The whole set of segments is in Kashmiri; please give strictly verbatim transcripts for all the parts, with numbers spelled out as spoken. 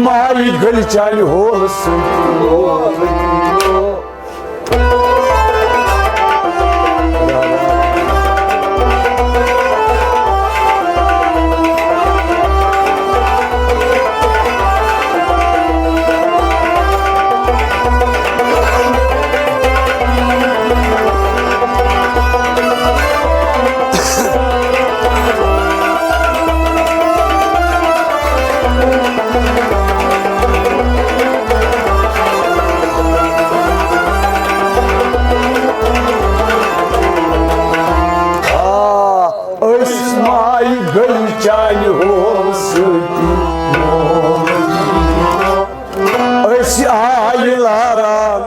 مائی گٔلۍ چانہِ ہولہٕ سۭتۍ۔ آ، أسۍ ماے گٔلۍ چانہِ ہولہٕ سۭتی۔ أسۍ آیہِ لاران۔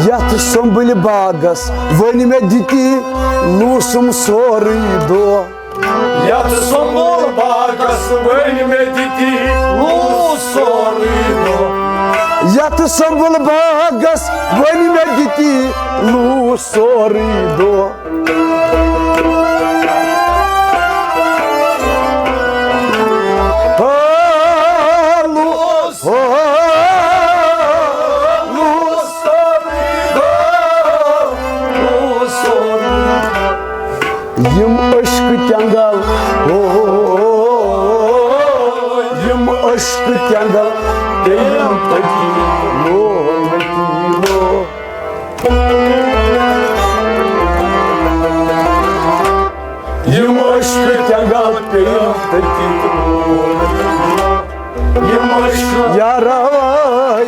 یتھ سُمبلہِ باغس ؤنۍ مےٚ دِتی لوٗسُم سورُے دۄہ۔ یتھ سُمبل باغس ؤنۍ مےٚ دِتی لوٗس سورُے دۄہ۔ یتھ سُمبل باغس ؤنۍ مےٚ دِتی لوٗس سورُے دۄہ۔ ہا، لوٗس، ہا، لوٗس سورُے دۄہ، لوٗس سورُے دۄہ۔ یِم عشقہٕ تٮ۪نٛگل، او، یِم عشقہٕ تٮ۪نٛگل پیٚیِم تٔتی لو، تٔتی لو۔ یِم عشقہٕ تٮ۪نٛگل پیٚیِم تٔتی لو۔ یِم عشقہٕ یاراوے،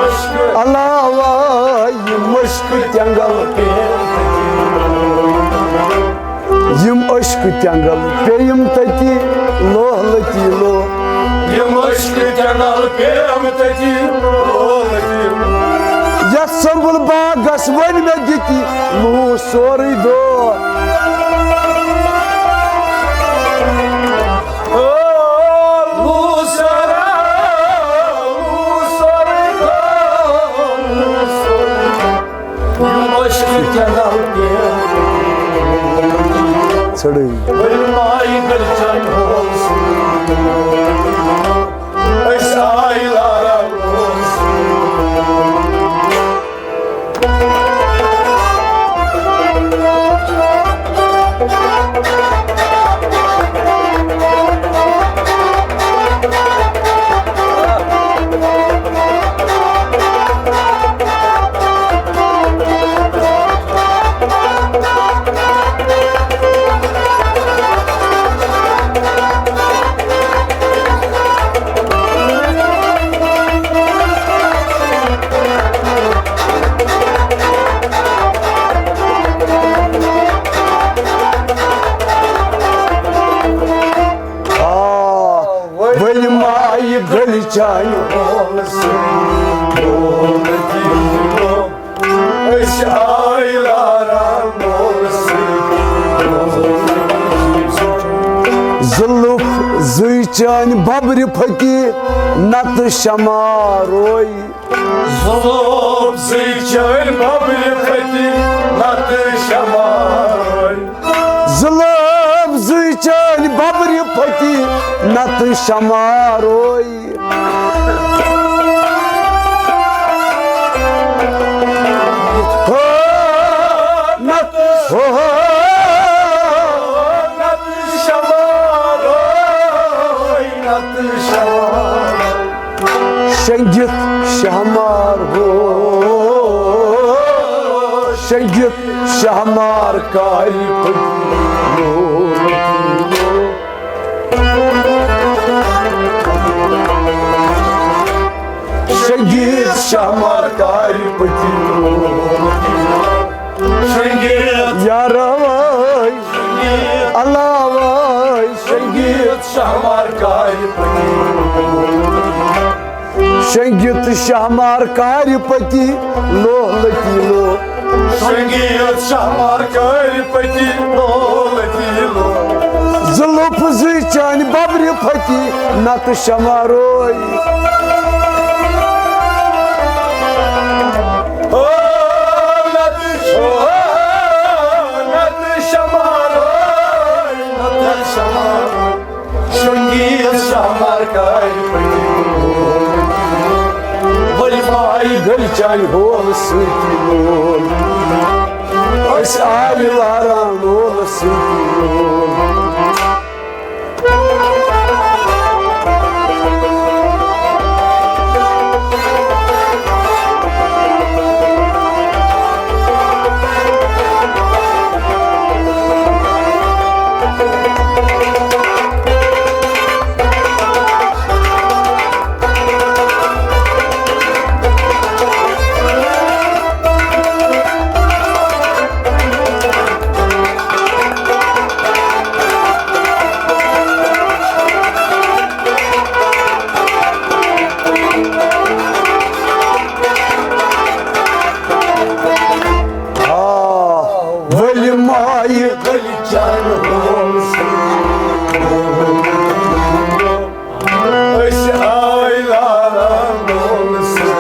عشقہٕ علاوے، یِم عشقہٕ تٮ۪نٛگل پیٚیِم۔ یِم عشقہٕ تٮ۪نٛگل پیٚیِم تٔتی لوہ لٔتی لوہ۔ یِم عشقہٕ تٮ۪نٛگل پیٚیِم تٔتی لوہ لٔتی لوہ۔ یتھ سُمبل باغس ؤنۍ مےٚ دِتی لوٗس سورُے دۄہ۔ ژھٕڑٕے۔ آ، ؤلۍ مایہِ گٔلۍ چانہِ ہولہٕ سۭتۍ۔ أسۍ آیہِ لاران مولہٕ سۭتۍ۔ زٕ لُکھ زٕے چٲنۍ ببرِ پھٔتی نتہٕ شمارٕے۔ زٕ لُکھ زٕے چٲنۍ ببرِ پھٔتی نتہٕ شمارٕے۔ زٕ لُکھ زٕے چٲنۍ ببرِ پھٔتی نتہٕ شمارٕے۔ ہو، نتہٕ، ہو، نتہٕ شمارٕے، نتہٕ شمارٕے۔ شنگِتھ شہمار ہو، شنگِتھ شہمار کارِ پٔتِلو۔ شنگِتھ شہمار کارِ پٔتِلو۔ شنگِتھ یاراوے، علاوے، شنگِتھ شہمار کارِ پٔتِلو۔ شنگِتھ شہمار کارِ پٔتی لوہ لٔتی لوہ۔ شنگِتھ شہمار کارِ پٔتی لوہ لٔتی لوہ۔ زٕ لُکھ زٕے چانہِ ببرِ پھٔتی نتہٕ شمارٕے۔ او نتہٕ، او نتہٕ شمارٕے، نتہٕ شمارٕے۔ سۭتی لول۔ أسۍ آیہِ لاران لولہٕ سۭتی لول۔ آ، ؤلۍ مایہِ ؤلۍ چانہِ ہول سۭتۍ۔ أسۍ آے لاران لول سۭتۍ۔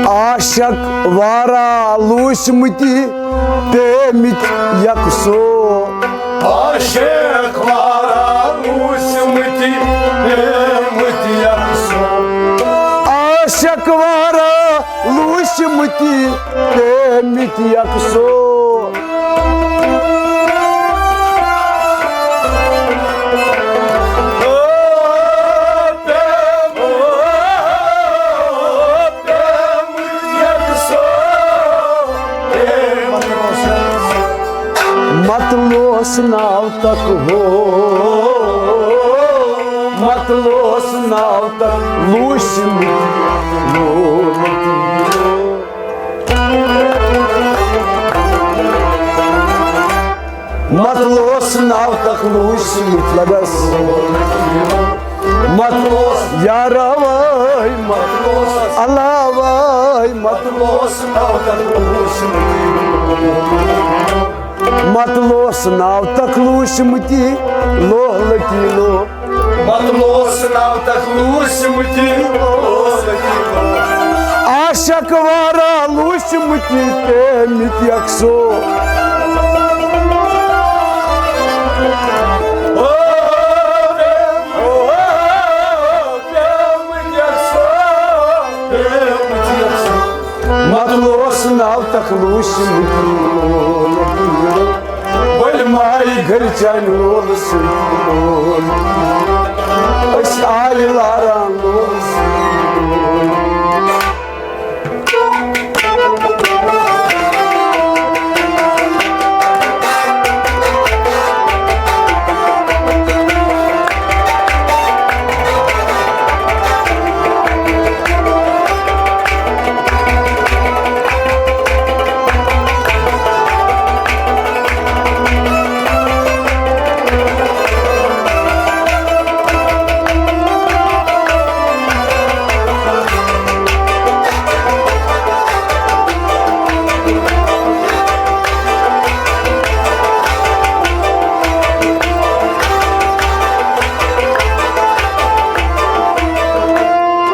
عاشق واریاہ لوٗسمٕتی پیمٕتۍ یکسو۔ عاشق واریاہ لوٗسمٕتی پیمٕتۍ یکسو۔ عاشق واریاہ لوٗسمٕتی پیمٕتۍ یکسو۔ مطلوس ناو تک ہو، مطلوس ناو تک لوٗسمٕتۍ لوٗسمٕتۍ۔ مطلوس ناو تک لوٗسمٕتۍ لگس۔ مطلوس یارا وٲے، مطلوس اللہ وٲے، مطلوس ناو تک لوٗسمٕتۍ۔ مطلوس ناو تک لوٗسمٕتی لوہ لٔکی لوہ۔ مطلوس ناو تک لوٗسمٕتی لوہ لٔکی لوہ۔ عاشق واریاہ لوٗسمٕتی پیمٕتۍ یکسو۔ مطلوس ناو تک لوٗسمٕتی۔ ؤلۍ مایہِ گٔلۍ چانہِ لولہٕ سۭتۍ۔ أسۍ آیہِ لاران لولہٕ سۭتۍ۔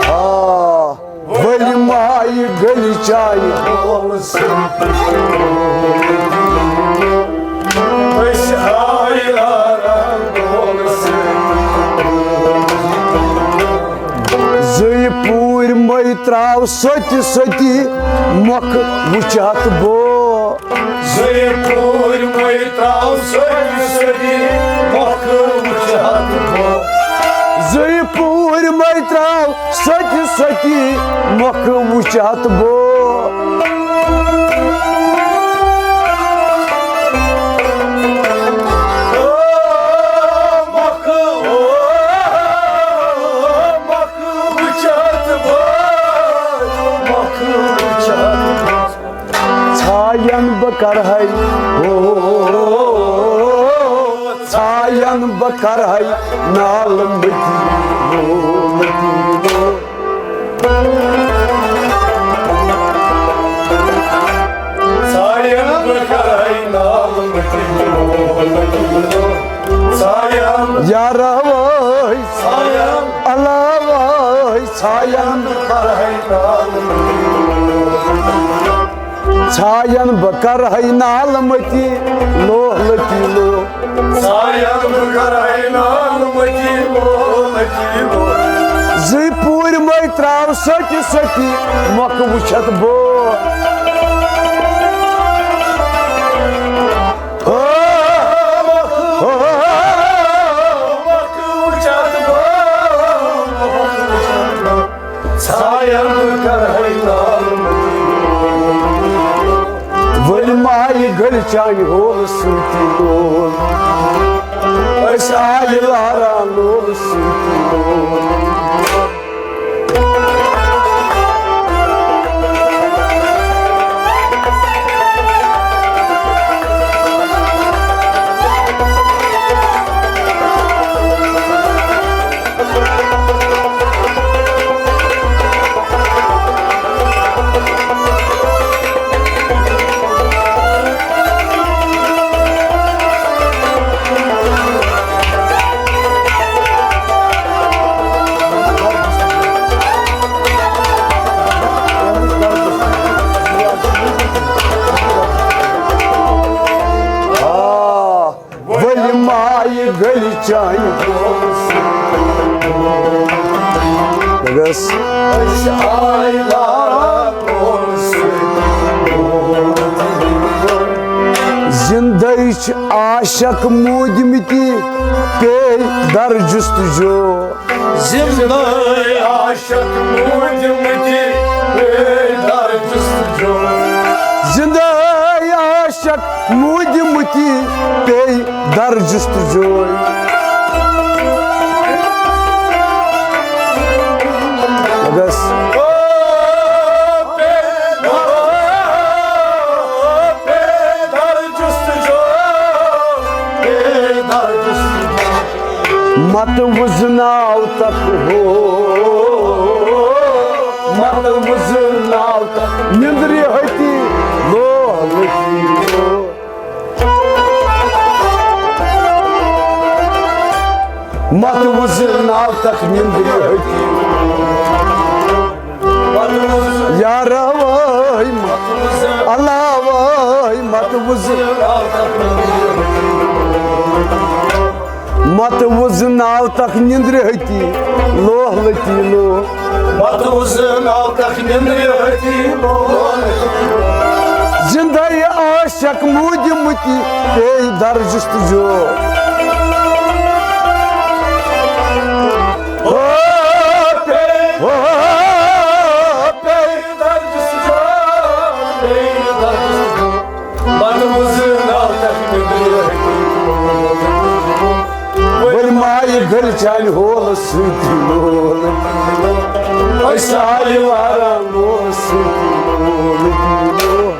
آ، ؤلۍ مایہِ گٔلۍ چانہِ۔ أسۍ آیہِ لاران لولہٕ سۭتۍ۔ زٕے پوٗرۍ مٔے ترٛاو سۄتہِ سۄتی مۄکھ وٕچھتھ بو۔ زٕے پوٗرۍ مٔے ترٛاو سۄتہِ سۄتی مۄکھ وٕچھتھ بو۔ زٕے پوٗرۍ مٔے ترٛاو سۄتہِ سۄتی مۄکھ وٕچھتھ بو۔ ژھاین بہٕ کرہے، او، ژھاین بہٕ کرہے نالہٕ مٔتی، او، مٔتی، او۔ ژھاین بہٕ کرہے نالہٕ مٔتی، او، مٔتی، او۔ ژھاین۔ یارا وٲے۔ ژھاین۔ اللہ وٲے۔ ژھاین۔ ژھاین بہٕ کرہے نالہٕ مٔتی، لوہ لٔتی لوہ۔ ژھاین بہٕ کرہے نالہٕ مٔتی، لوہ لٔتی لوہ۔ زٕے پوٗرۍ تِمے تراو سٔتی سٔتی مۄکھ وٕچھتھ بو۔ ؤلۍ مایہِ گٔلۍ چانہِ ہولہٕ سۭتی لول۔ أسۍ آیہِ لاران لولہٕ سۭتی لول۔ آ، ؤلۍ مایہِ گٔلۍ چانہِ۔ بس۔ زندے چھِ عاشق موٗدمٕتی، پیٚیہِ در جستجو۔ زندے عاشق موٗدمٕتی، پیٚیہِ در جستجو۔ زندے عاشق موٗدمٕتی، پیٚیہِ در جستجو۔ بس۔ مت وُزناو تک ہو، مت وُزناو تک نندرِ ہتی لوہ لتی لوہ۔ مت وُزناو تک نندرِ ہتی۔ یارا وٲے مت، اللہ وٲے مت وُز۔ مت وُزناو تک نندرِ ہتی لوہ لتی لوہ۔ مت وُزناو تک نندرِ ہتی لوہ لتی لوہ۔ زندے عاشق موٗدمٕتی، پیٚیہِ در جستجو۔ ہو، پیٚیہِ، ہو، پیٚیہِ۔ ؤلۍ مایہِ گٔلۍ چانہِ ہولہٕ سۭتی لول۔ أسۍ آیہِ واران لولہٕ سۭتی لول۔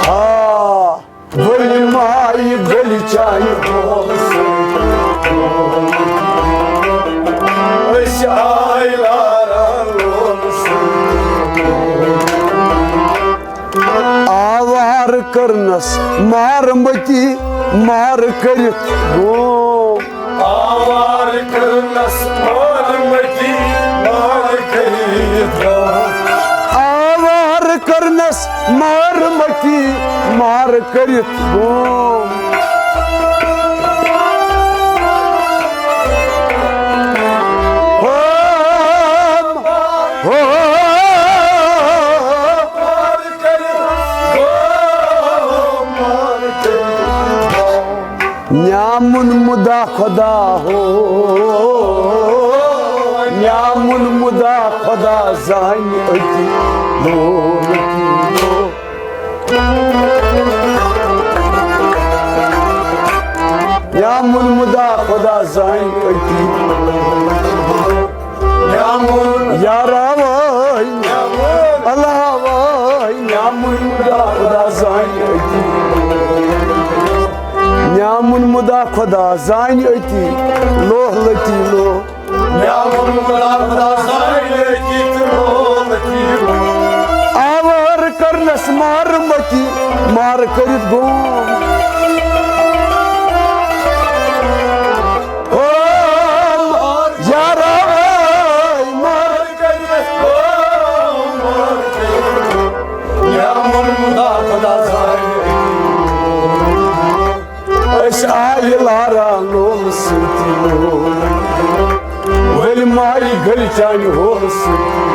آ، ؤلۍ مایہِ گٔلۍ چانہِ ہولہٕ سۭتۍ۔ أسۍ آے لاران لولہٕ سۭتۍ۔ آوار کٔرنس مار متی، مار کٔرِتھ گوم۔ آوار کٔرنس مار متی، مار کٔرِتھ گوم۔ آوار کٔرنس مار متی، مار کٔرِتھ گوم۔ Home, home. نیامُن مُدا خۄدا ہو، نیامُن مُدا خۄدا زانہِ أتی لوٚگ، أتی لوٚگ۔ نیامُن مُدا خۄدا زانہِ أتی۔ نیامُن۔ یارا وٲے، اللہ وٲے، نیامُن خۄدا، خۄدا زانہِ أتی۔ یا خدا زانہِ أتی لوہ لٔتی لوہ۔ یا خدا زانہِ أتی تہٕ لوہ لٔتی لوہ۔ آوار کرنس مار متی، مار کٔرِتھ گوم۔ او یارا، مار کٔرِتھ گوم۔ یا خدا زانہِ أسۍ آیہِ لارا لول سۭتۍ لول۔ ؤلۍ مارِ گٔلۍ چانہِ ہول سۭتۍ۔